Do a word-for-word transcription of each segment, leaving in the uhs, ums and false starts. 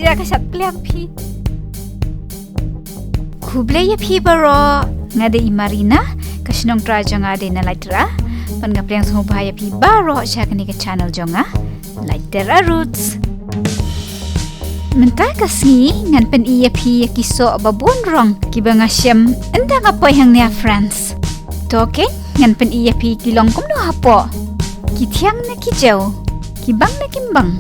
Ka shat pliang phi. Khublei ïa phi baroh, nga dei i Marina, ka shnong trai jong nga dei na Laitera. Bad nga pdiang sngewbha ïa phi baroh sha kane ka channel jong nga, Laitera Roots. Mynta ka sngi ngan pyni ïa phi ïa ki soh ba bun rong kiba nga shem ynda nga poi hangne ha France. To kein ngan pyni ïa phi ki long kumno hapoh, ki thiang ne ki jew, ki bang ne kim bang.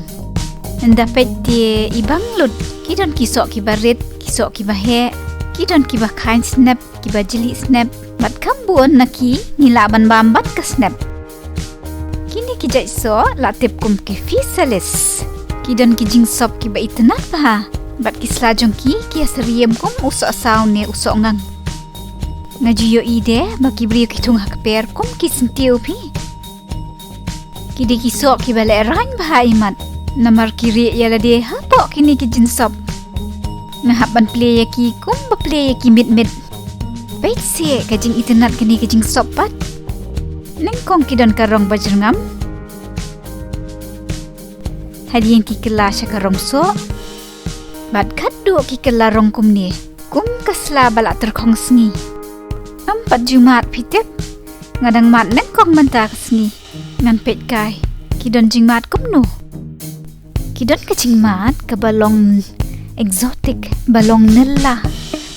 Ynda peit te i bang lut, ki don ki soh kiba rit, ki soh kiba heh, ki don kiba khaiñ snep, kiba jli snep, bad kham bun na ki ngi lah ban bam bad ka snep. Kine ki jait soh la tip kum ki physalis. Ki don ki jingsop kiba itynnad bha, bad ki sla jong ki ki ïasyriem kum u soh saw ne u soh ngang. Nga ju ïohi de ba ki briew ki thung ha kper kum ki syntiew phi. Ki dei ki soh kiba lehraiñ bha i mat, namar ki rieh ïa lade hapoh kine ki jingsop. Nga hap ban plie ïa ki kumba plie ïa ki mitmit. Peit seh ka jingitynnad kane ka jingsop pat. Nyngkong ki don ka rong ba jyrngam, hadien ki kylla sha ka rong soh, bad khatduh ki kylla rong kumne, kum ka sla ba la tyrkhong sngi. Ngam pat ju mad phi tip. Nga dang mad nyngkong mynta ka sngi. Ngan peit kai ki don jingmad kumno. Ki don ka jingmad kaba long exotic, ba long nylla,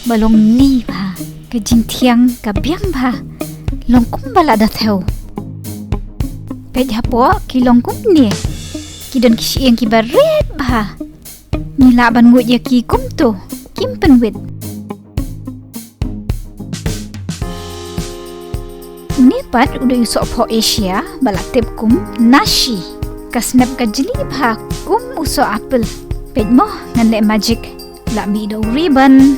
ba long ni bha. Ka jingthiang ka biang bha, long kumba la da thew. Peit hapoh ki long kumne. Ki don ki shyieng kiba rit bha. Ngi lah ban nguid ïa ki kumto, kim pynwit. Une pat u dei u sohphoh Asia ba la tip kum nashi. Ka snep ka jli bha kum u soh apple. Peit mo, ngan leh magic. La mih da u ribbon.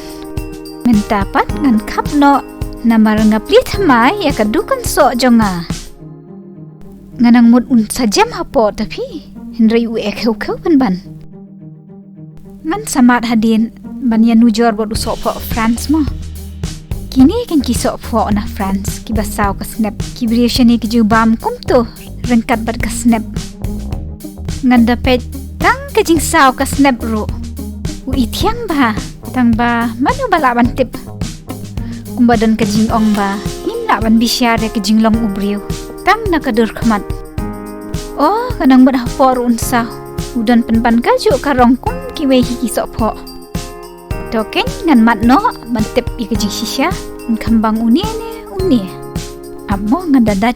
Mynta pat ngan khap noh, namar nga plie thymmai ïa ka dukan soh jong nga. Nga nang mut un sa jem hapoh ta phi, hynrei u eh khew khew pynban. Ngan sa mad hadien ban ïanujor bad u sohphoh France mo. Kine kein ki sohphoh na France kiba saw ka snep, ki briew shane ki ju bam kumto ryngkat bad ka snep. Ngan da peit tang ka jingsaw ka snep ruh. U i thiang bha, tang ba mano ba lah ban tip. Kumba don ka jingong ba ngim lah ban bishar ïa ka jinglong u briew tang na ka dur khmat. O, ka nang mut hapoh ruh un saw. U don pynban kajuh ka rong kum kiwei ki ki sohphoh. To kein ngan mad noh ban tip ïa ka jingshisha, un kham bang une ne une. Ap mo, ngan da dait.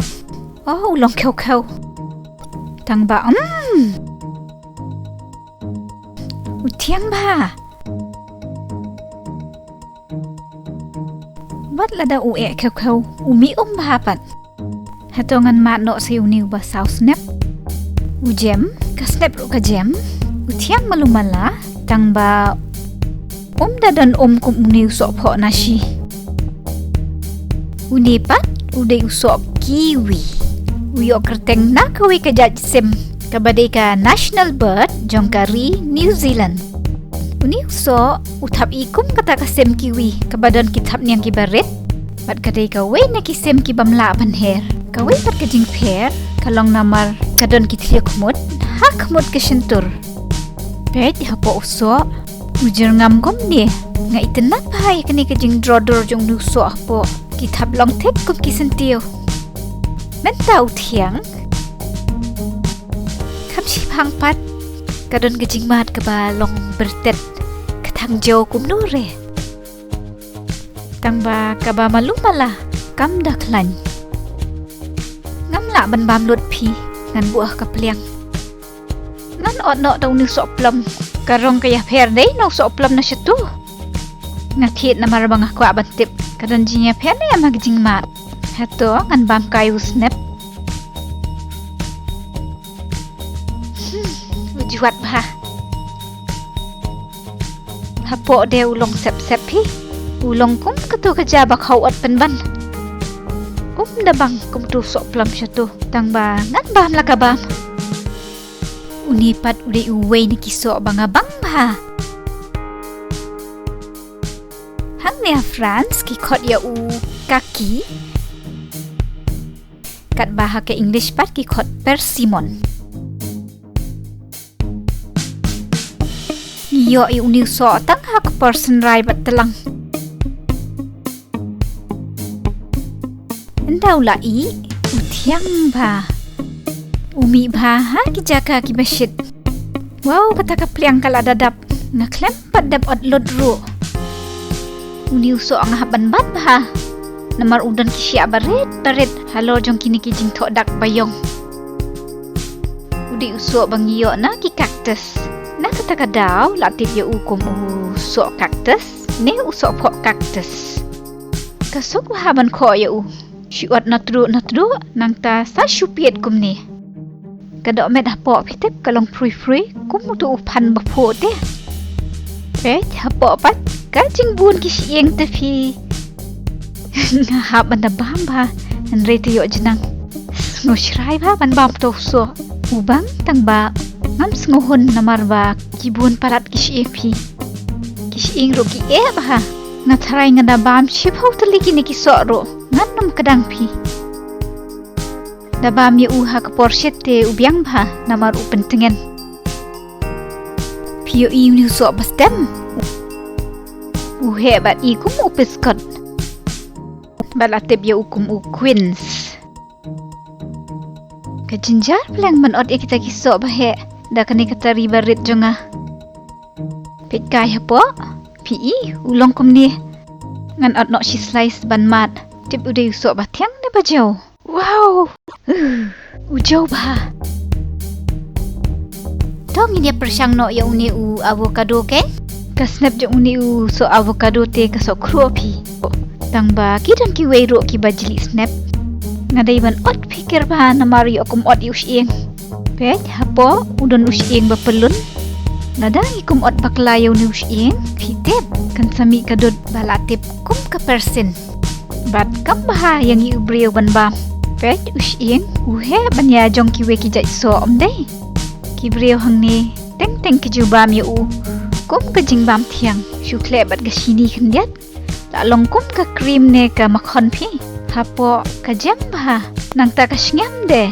O, u long khew khew. Tang ba, mm. U thiang bha. Wat lada u eh khew khew, u mih um bha pat. Hato ngan mad noh sa ïa une uba saw snep. U jem, ka snep ruh ka jem. U thiang malu mala, tang ba um da don um kum une u sohphoh nashi. Une pat u dei u soh kiwi. U ïoh kyrteng na kawei ka jait sim kaba dei ka national bird jong ka ri New Zealand. Une u soh u thap i kum kata ka sim kiwi kaba don ki thapniang kiba rit. Bad ka dei kawei na ki sim ki bym lah ban her. Kawei pat ka jingpher ka long namar ka don ki thliew khmut ha khmut ka shyntur. Peit hapoh u soh, u jyrngam kumne. Nga itynnad bha ïa kane ka jingdro dur jong une u soh hapoh. Ki thap long thik kum ki syntiew. Mynta u thiang. Kham shiphang pat, ka don ka jingmad kaba long byrtet, ka thang jew kumno re. Tang ba kaba malu mala kam da khlaiñ. Ngam lah ban bam lut phi, ngan buh ha ka pliang. Ngan ot noh da une u sohplom. Ka rong ka ïapher dei na u sohplom na shatu. Nga thied namar ba nga kwah ban tip. Ka don jingïapher ne em ha ka jingmad. Hato ngan bam kai u snep. Hmm, u juat bha. Hapoh de u long sep sep hi. U long kum katu ka ja ba khaw ot pynban. Um da bang kum tu sohplom shatu. Tang ba ngan bam la ka bam. Une pat u dei uwei na ki soh ba nga bang bha. Hangne ha France ki khot ïa u kaki. Katba ha ka English pat ki khot persimmon. Ngi Ïoh ïa une u soh tang ha ka por synrai bad tlang. Ynda u la ih, u thiang bha. U mih bha ha ki jaka kiba shit. Wow, kata ka pliang ka la da dap. Nga khlem pat dep ot lut ruh. Une u soh nga hap ban bat bha. Namar u don ki shiah barit barit halor jong kine ki jingthoh dak ba ïong. U dei u soh ba ngi ïoh na ki cactus. Na kata ka daw la tip ïa u kum u soh cactus ne u sohphoh cactus. Ka suk bha ban khoh ïa u. Shu ot na tduh na tduh, nangta sa shu piet kumne. Ka dohmet hapoh phi tip ka long phrui phrui kum uto u phan ba phuh te. Peit hapoh pat ka jingbun ki shyieng te phi. Nga hap ban da bam bha, hynrei te ïoh jnang. Sngew shrai bha ban bam uto u soh. U bang tang ba ngam sngew hun namar ba ki bun palat ki shyieng phi. Ki shyieng ruh ki eh bha. Nga tharai nga da bam shiphew tylli kine ki soh ruh. Ngan ym kdang phi. Da bam ïa u ha ka por shit te u biang bha namar u pyntngen. Phi ïohi une u soh ba stem. U heh bad i kum u piskot. Bad la tip ïa u kum u quince. Ka jynjar pleng ban ot ïa kita ki soh ba heh da kane ka tari ba rit jong nga. Peit kai hapoh, phi i, u long kumne. Ngan ot noh shi slice ban mad. Tip u dei u soh ba thiang ne ba jew. Wow! U jew bha. To ngin ïa pyrshang noh ïa une u avocado ke. Ka snep jong une u soh avocado te ka soh khruh phi. Tang ba ki don kiwei ruh kiba jlih snep. Nga dei ban ot phi ker bha namar ïoh kum ot ïa u shyieng. Peit hapoh u don u shyieng ba pyllun. Lada ngi kum ot bakla ïa une u shyieng, phi tip kan sa mih ka dud ba la tip kum ka persin. Bad kam bha ïa ngi u briew ban bam. Peit u shyieng u heh ban ïa jong kiwei ki jait soh, ym dei? Ki briew hangne teng teng ki ju bam ïa u kum ka jingbam thiang, shu khleh bad ka shini khyndiat. La long kum ka cream ne ka makhon phi. Hapoh ka jem bha, nangta ka sngem de.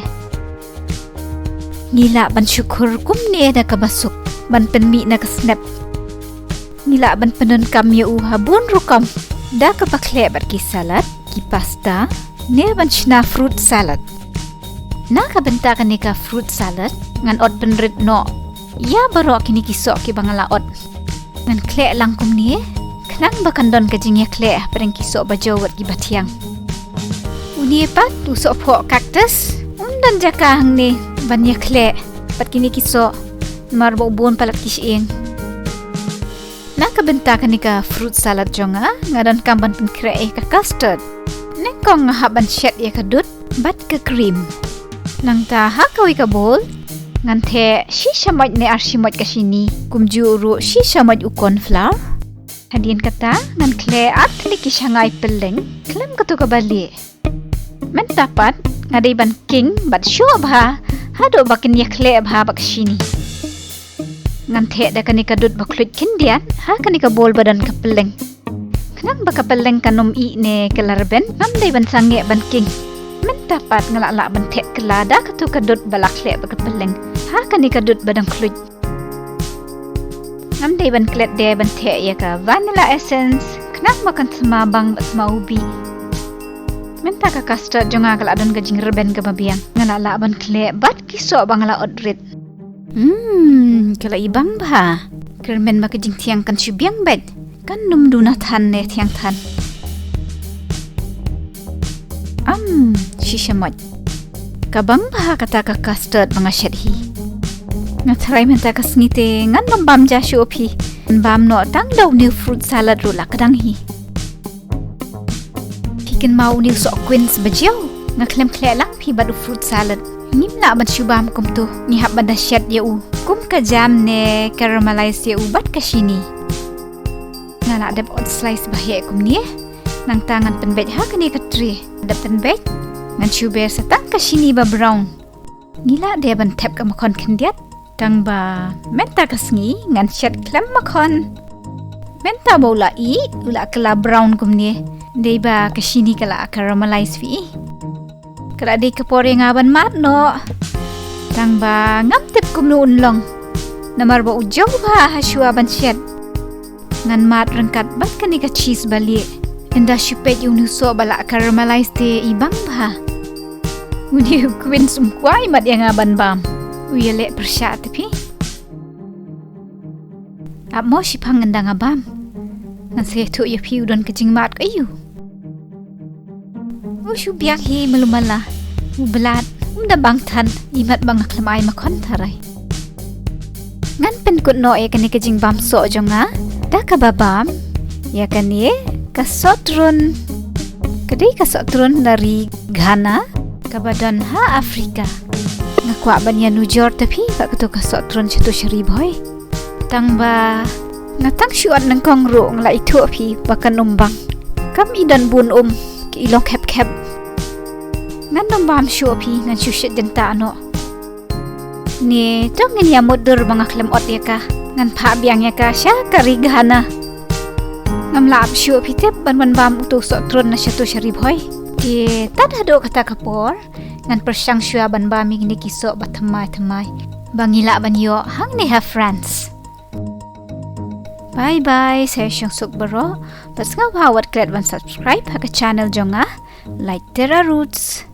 Ngi lah ban shu khur kumne da kaba suk ban pynmih na ka snep. Ngi lah ban pyndonkam ïa u ha bun rukom da kaba khleh bad ki salad, ki pasta, ne ban shna fruit salad. Na ka bynta kane ka fruit salad ngan ot pynrit noh ïa baroh kine ki soh kiba nga la ot. Ngan khleh lang kumne khnang ba kan don ka jingïakhleh hapdeng ki soh ba jew bad kiba thiang. Une pat u sohphoh cactus, um don jaka hangne ban ïakhleh bad kine ki soh namar ba u bun palat ki shyieng. Na ka bynta kane ka fruit salad jong nga, nga donkam ban pynkhreh ïa ka custard. Nyngkong nga hap ban shet ïa ka dud bad ka cream. Nangta ha kawei ka bowl ngan theh shi shamoit ne ar shamoit ka shini, kumjuh ruh shi shamoit u corn flour. Hadien kata ngan khleh ar tylli ki shangai pylleng khlem kato kaba lieh. Mynta pat nga dei ban king bad shoh bha haduh ba kin ïakhleh bha bad ka shini. Ngan theh da kane ka dud ba khluit khyndiat ha kane ka bowl ba don ka pylleng. Khnang ba ka pylleng kan ym ih ne ka la rben, ngam dei ban sangeh ban king. Mynta pat nga lah lah ban theh kylla da kato ka dud ba la khleh bad ka pylleng ha kane ka dud ba dang khluit. Ngam dei ban klet de ban theh ïa ka vanilla essence khnang ba kan sma bang bad sma ubi. Mynta ka custard jong nga ka la don ka jingrben kaba biang, nga lah lah ban khleh bad ki soh ba nga la ot rit. Hmm, ka la i bang bha. Kyrmen ba ka jingthiang kan shu biang beit. Kan ym duna than ne thiang than. Am, shi shamoit. Ka bang bha kata ka custard ba nga shet hi. Nga tharai mynta ka sngi te ngan ym bam ja shuh phi. Ngan bam noh tang da une u fruit salad ruh la kdang hi. Phi kynmaw une u soh quince ba jew. Nga khlem khleh lang phi bad u fruit salad. Ngim lah ban shu bam kumto. Ngi hap ban da shet ïa u kum ka jam ne caramelize ïa u bad ka shini. Nga lah dep ot slice ba heh kumne. Nangta ngan pynbeit ha kane ka tray. Dep pynbeit ngan shu ber sa tang ka shini ba brown. Ngi lah de ban thep ka makhon khyndiat. Tang ba mynta ka sngi ngan shet khlem makhon. Mynta ba u la ih, u la kylla brown kumne. Dei ba ka shini ka la caramelize phi. Ka la dei ka por ïa nga ban mad noh. Tang ba ngam tip kumno un long. Namar ba u jew bha ha shuwa ban shet. Ngan mad ryngkat bad kane ka cheese ba lieh. Ynda shu peit ïa une u soh ba la caramelize te i bang bha. Une u Queens um kwah ïa mat ïa nga ban bam. U ïaleh pyrshah te phi. Ap mo shiphang ynda nga bam. Ngan sa ïathuh ïa phi u don ka jingmad ka ïu. U shu biang hi malu mala. U Blad um da bang than, imat ba nga khlem ai makhon tharai. Ngan pynkut noh ïa kane ka jingbam soh jong nga da kaba bam ïa kane ka sohtrun. Ka dei ka sohtrun na ri Ghana kaba don ha Afrika. Nga kwah ban ïanujor te phi ba kato ka sohtrun shato sha Ri Bhoi. Tang ba nga tang shu ot nyngkong ruh nga la ithuh phi ba kan um bang. Kam i don bun um, ki i long khep khep. Ngan ym bam shuh phi, ngan shu shet jynta noh. Ne to ngin ïa mutdur ba nga khlem ot ïa ka. Ngan phah biang ïa ka sha ka ri Ghana. Ngam lah ap shuh phi tip ban wan bam uto u sohtrun na shato sha Ri Bhoi. Te tad haduh kata ka por ngan pyrshang shuwa ban bam ïa kine ki soh ba thymmai thymmai ba ngi lah ban ïoh hangne ha France. Bye bye, sa ïashongsuk baroh. Bad sngewbha wat klet ban subscribe ha ka channel jong nga, Light Terra Roots.